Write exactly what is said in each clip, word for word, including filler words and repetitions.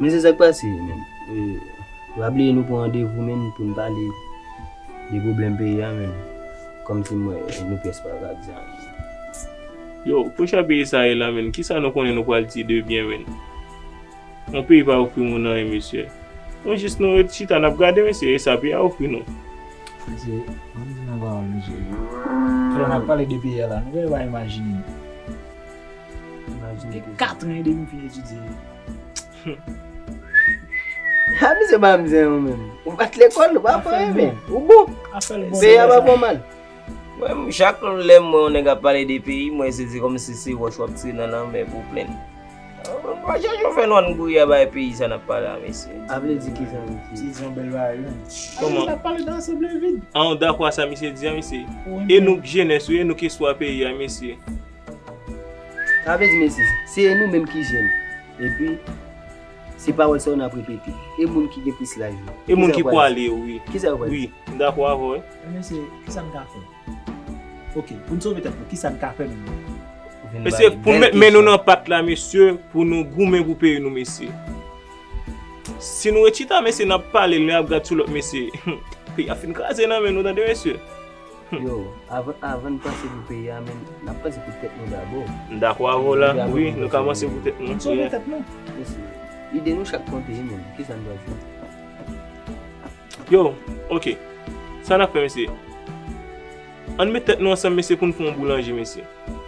Men se sa k pase, menm. E, pa bliye nou pran randevou, menm, pou n pale de pwoblèm peyi a, menm. Kòmsi m wè nou pyès pa ka di anyen. Yo, pou jan peyi sa ye la, menm, kisa nou konnen nou pral di de byen, menm? Yon peyi pa ofri moun anyen, mesye. Nou jis nou ret chita, n ap gade, mesye, e sa peyi a ofri nou. Mesye, ban m di nou yon pawòl, mesye. Frè, n ap pale de peyi a la, nou pa imajine. Imajine. Gen kat an edmi m fin etidye. Ha, misye pa mizè ou menm. Ou pa t lekòl, ou pa fè anyen, men. Ou bon. Peyi a pa fè w mal. Mwen, chak lè m wè yon nèg ap pale de peyi, mwen se, se kòmsi se wòch w ap tire nan lanmè pou w plenn. Mwen pa chèche fè nou ann gouya bay peyi sa n ap pale a, mesye. A vle di kisa, mesye? Se yon bèl bagay, wi. Kòman? N ap pale de asanble vid. An, w dakò a sa misye di a, mesye? E nou k jenès, wi, e nou k espwa peyi a, mesye. Sa vle di, mesye, se nou menm ki jèn. Epi, se pawòl sa yo n ap repete. E moun ki gen plis laj yo. E moun ki pwale yo, wi. Kisa yo pral di? Wi, m dakò avè w, wi. Men mesye, kisa n ka fè? Ok, pou n sove tèt nou, kisa n ka fè menm? Mesye, pou n met men nou nan pat la, mesye, pou nou goumen pou peyi nou, mesye. Si nou ret chita, mesye, n ap pale, nou ap gad sou lòt, mesye. Peyi a fin kraze nan men nou, tande, mesye. Yo, avan, avan n panse pou peyi a, men n ap panse pou tèt nou dabò. M dakò avè w la, wi, nou ka panse pou tèt nou. N sove tèt nou. Mesye, ide nou chak konte, wi, men kisa n pral fè? Yo, ok. Sa n ap fè, mesye? Ann met tèt nou ansanm, mesye, pou n fè yon boulanje, mesye.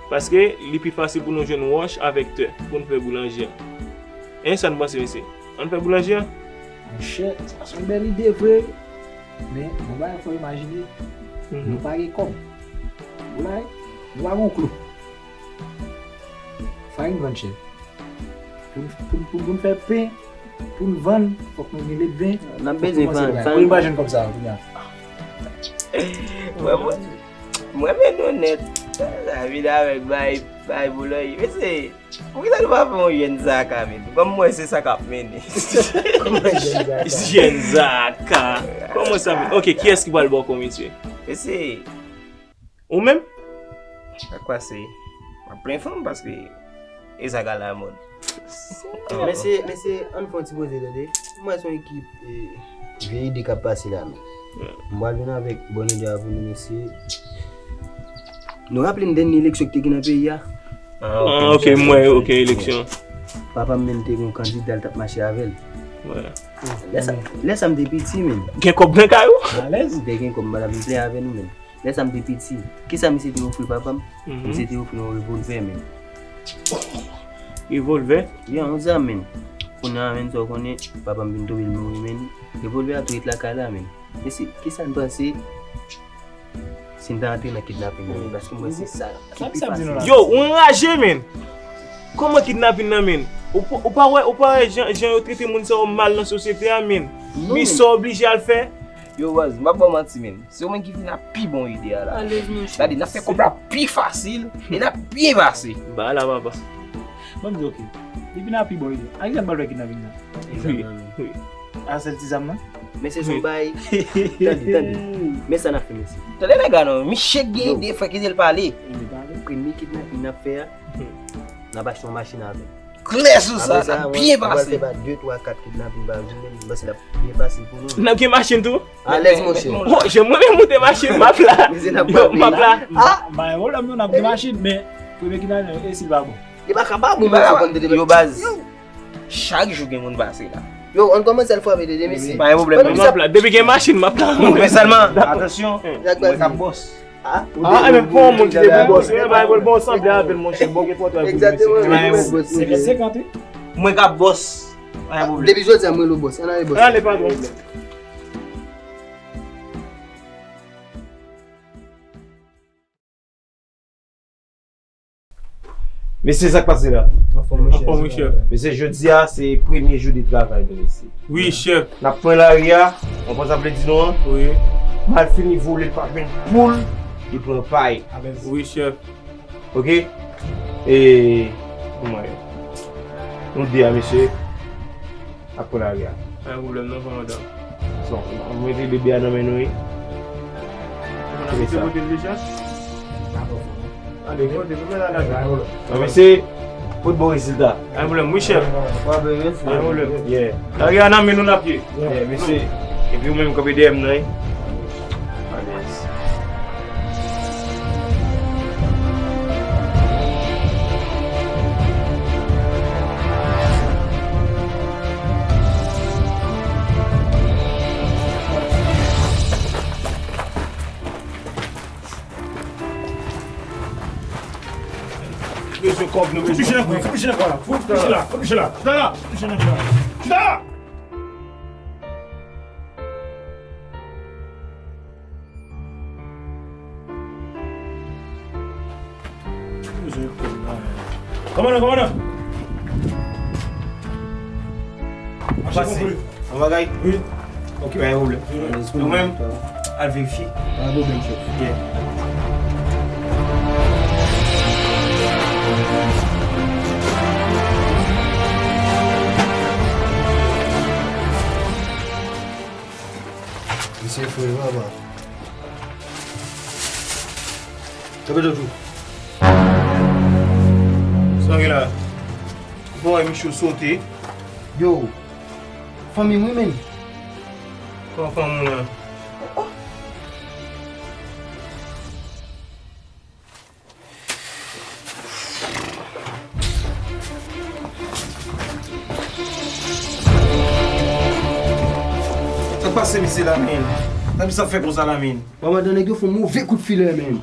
Paske li pi fasil pou nou jwenn wòch avèk tè pou n fè boulanje a. E sa n panse, mesye? Ann fè boulanje a? Monchè, sa se yon bèl ide vre. Men, yon bagay fò imajine, nou pa gen kòb. Ou la, nou pa gen klou. Farin vann chè. Pou, pou, pou, pou n fè pen, pou n vann, fòk nou gen ledven. N ap bezwen farin. Pou nou pa jwenn kòb sa a, kounye a. Mwen, mwen, mwen renmen nou nèt. Sa vin avèk bay, bay boulay. Mesye, poukisa nou pa fè yon jèn zaka, men? Kòm mwen, se sa k ap mennen. Jèn zaka. Kòman sa, men? Ok, kiyès ki pral ba w kòb, mesye? Mesye, Ou menm? Sa k pase? M ap plen fanm paske e sa k alamòd. Mesye, mesye, ann fè yon ti poze, tande. M wè se yon ekip, e, vye ide k ap pase la, men. M pral vin avèk bòn ide a pou nou, mesye. Nou raple n dènye eleksyon ki te gen nan peyi a? Ah, ok, m wè, ok, eleksyon. Papa m menm te gen yon kandida, l t ap mache avè l. Lè sa, lè sa m te piti, men. Gen kòb nan kay ou? M te gen kòb, m pa t ap vin plen avè nou, men. Lè sa m te piti, kisa misye te ofri papa m? Misye te ofri yon revolvè, men. Revolvè? Ya, yon zam, men. Kounye a, men, sa w konnen, papa m vin tonbe, l mouri, men. Revolvè a tou ret lakay la, men. Mesye, kisa n panse si n ta antre nan kidnaping nan, men? Paske m wè se sa ki pi fasil. Yo, ou anraje, men. Kòman kidnaping nan, men? Ou pa, ou pa wè, ou pa wè jan, jan yo trete moun sa yo mal nan sosyete a, men? Men sa w oblije al fè? Yo, baz, m p ap ba w manti, men. Se ou menm ki vin ak pi bon ide a la. Alèz, monchè. Gade, n ap fè kòb la pi fasil e n ap byen pase. Ba la, papa. Ban m di, ok. Depi n ap pi bon ide, a kisa n pral fè kidnaping nan? Wi, wi. A sèl ti zam nan? Men se son bay. Tande, tande. Men sa n ap fè, mesye. Tande nèg la non, misye gen ide, fè kite l pale. Premye kidnaping n ap fè a, n ap achte yon machin avè l. Klè sou sa, n ap byen pase. Apre sa, mwen, mwen pral fè ba de, twa, kat kidnaping pa jou, men m panse l ap byen fasil pou nou. N ap gen machin tou? Alèz, monchè. Monchè, mwen menm moute machin, m ap la. Yo, m ap la. Ah! Pa gen pwoblèm non, n ap gen machin, men premye kidnaping, e si l pa bon? Li pa ka pa bon, monchè, konn tete. Yo, baz. Chak jou gen moun pase la. Yo, ann kòmanse al frape tete, mesye. Pa gen pwoblèm. M ap la. Depi gen machin, m ap la. Men sèlman, atansyon, mwen k ap bòs. Ah, ah, men fò yon moun ki te pou bòs, men pa yon bon sanble avè l, monchè, bon gen pòtay pou mesye. Senkant senkant, wi. Mwen k ap bòs. Pa yon pwoblèm. Depi jodi a, mwen lo bòs. Ann ale bòs. Ann ale, patwon. Mesye, sa k pase la? Anfòm, wi, chèf. Mesye, jodi a, se premye jou de travay nou, mesye. Wi, chèf. N ap pran lari a, w konprann sa m vle di nou an? Wi. Malfini vole, l pa jwenn poul, li pran pay. Wi, chèf. Ok? E, kòman ye? Nou de a, mesye. Ap pran lari a. Pa gen pwoblèm non, kòmandan. Bon, mwen mete bebe a nan men nou, wi. Kòmandan, mete kote l deja? Ale, kote, kote l ale? Non, mesye, w Fout bon rezilta. Pa gen pwoblèm, wi, chèf. Pa gen pwoblèm, mesye. Pa gen pwoblèm. Yeah. Lage a nan men nou n ap ye. Yeah, mesye. Epi ou menm kanpe dèyè m nan, wi. Alèz. Bezwen kòb nou, bezwen. Fout piche nan kò a, fout piche la, fout piche la. Chita la, fout piche nan kò a. Chita la! Chita la! Kòmandan, kòmandan! Mache konpli. Yon bagay? Wi. Ok, pa gen pwoblèm. Wi. Ou menm, al verifye. Pa gen pwoblèm, chèf. Yeah. Mesye, frè, papa. Kanpe dwat ou. Sa gen la? Bon, e misye sote. Yo, fanmi m wi, menn. Kòman fanmi w la? Oh, oh. Sa k pase mesye la, menn? Sa misye ap fè konsa la, menn? Kòmandan, nèg yo fè yon move kout filè, menn.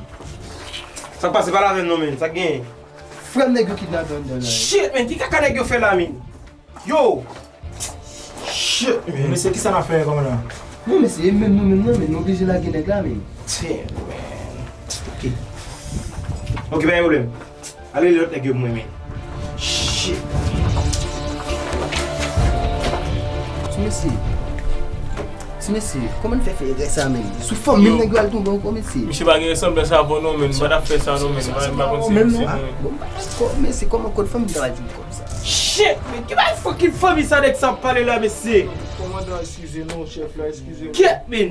Sa k pase, pale avè m non, menn. Sa k genyen? Frè m, nèg yo kidnape anndan la. Shit, menn, ki kaka nèg yo fè la, menn? Yo! Shit, menn. Mesye, kisa n ap fè, kòmandan? Non, mesye, e menm nou menm nan, menn, nou oblije lage nèg la, menn. Damn, menn. Ok. Ok, pa gen pwoblèm. Ale lòt nèg yo pou mwen, menn. Shit. Ti mesye. Ti mesye, kòman n fè fè erè sa, menn? Sou fanmi m nèg yo al tonbe ankò, mesye. Misye pa gen resanblans avè w non, menn. M pa t ap fè sa non, menn. M pa, m pa konn se menm misye non, menn. Bon, m pa dakò, mesye, kòman kòd fanmi m ta va di m kòb sa? Shit, men ki bagay fucking fanmi sa nèg sa ap pale la, mesye? Kòmandan, eskize nou, chèf la, eskize nou. Kèt, menn.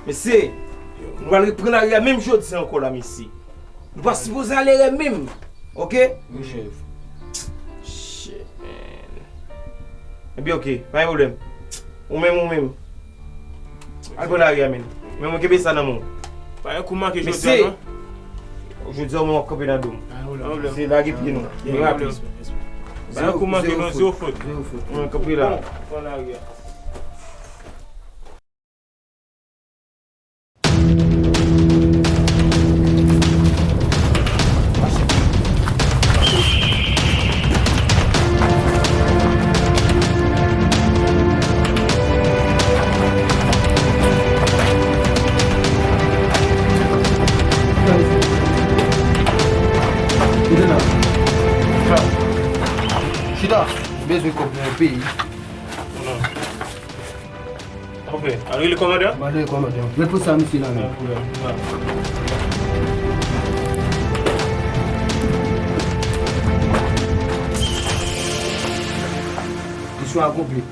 Mesye, nou pral reprann lari a menm jodi a ankò la, mesye. Nou pa sipoze ale erè menm. Ok? Wi, chèf. Shit, man. Ebyen, ok. Pa gen pwoblèm. Ou menm, ou menm. Al pran lari a, menn. Men mwen kenbe sa nan men w. Pa gen kou manke jodi a, non? Jodi a, w ap kanpe nan do m. Pa gen pwoblèm. Se lage pye nou. Byen rapid. Pa gen kou manke, non, zewo fot. Zewo fot. Mwen kanpe la. Pran lari a. Chita, bezwen kòb nan yon peyi. Ok, al rele kòmandan. M al rele kòmandan. Ret pou sa, misye la menm. Misyon akonpli.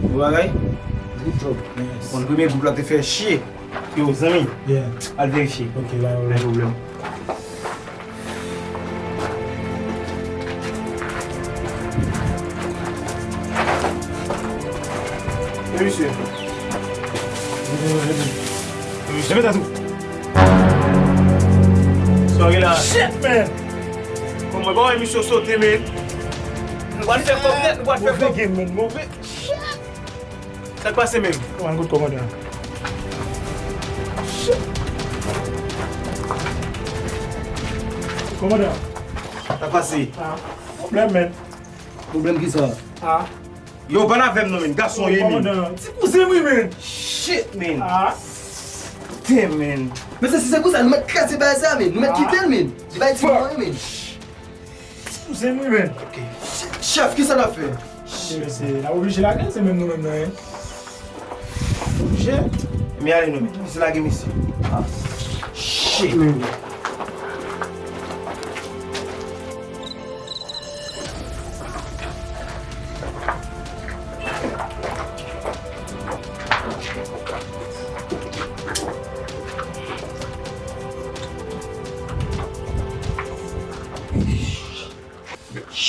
Bon bagay? Good job. Yes. Bon, premye gwoup la te fè chye. Yo, zanmi. Yeah. Al verifye. Ok, pa gen pwoblèm. Pa gen pwoblèm. Wi, misye. Wi, misye. Leve tèt ou. Sa w gen la? Shit, man! Bon, mwen pa wè misye sote, men. Nou pral fè kòb nèt, nou pral fè kòb. Move game, man, move. Shit! Sa k pase menm? Kòman kout kòmandan? Shit! Kòmandan. Sa k pase? Ah, pwoblèm, man. Pwoblèm kisa? Ah. Yo, ban avè m non, men. Gason ye, men. Kòmandan, ti kouzen m wi, men. Shit, men. Ah. Damn, men. Men se, si se konsa, nou mèt kraze bagay sa, men. Nou mèt kite l, men. Li bay ti mwen, men. Kouzen m wi, men. Ok. Chèf, kisa n ap fè? Mesye, n ap oblije lage l, se menm nou menm nan, wi. Oblije. Men ale non, men. Misye lage misye. Ah. Shit, men.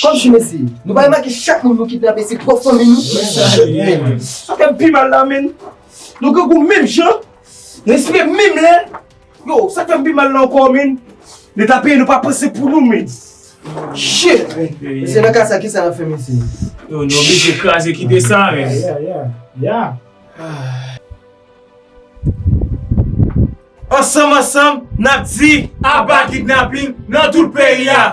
Kòmsi mesye, nou pa remake chak moun nou kidnape se pwòp fanmi nou? Sa fè m pi mal la, menn. Nou grangou menm jan, nou espere menm lè. Yo, sa fè m pi mal la ankò, menn. Leta peye nou pa panse pou nou, menn. Shit! Mesye, nan ka sa, kisa n ap fè, mesye? Yo, nou oblije kraze kite sa, menn. Yeah, yeah, yeah. Ansanm, ansanm, n ap di aba kidnaping nan tout peyi a.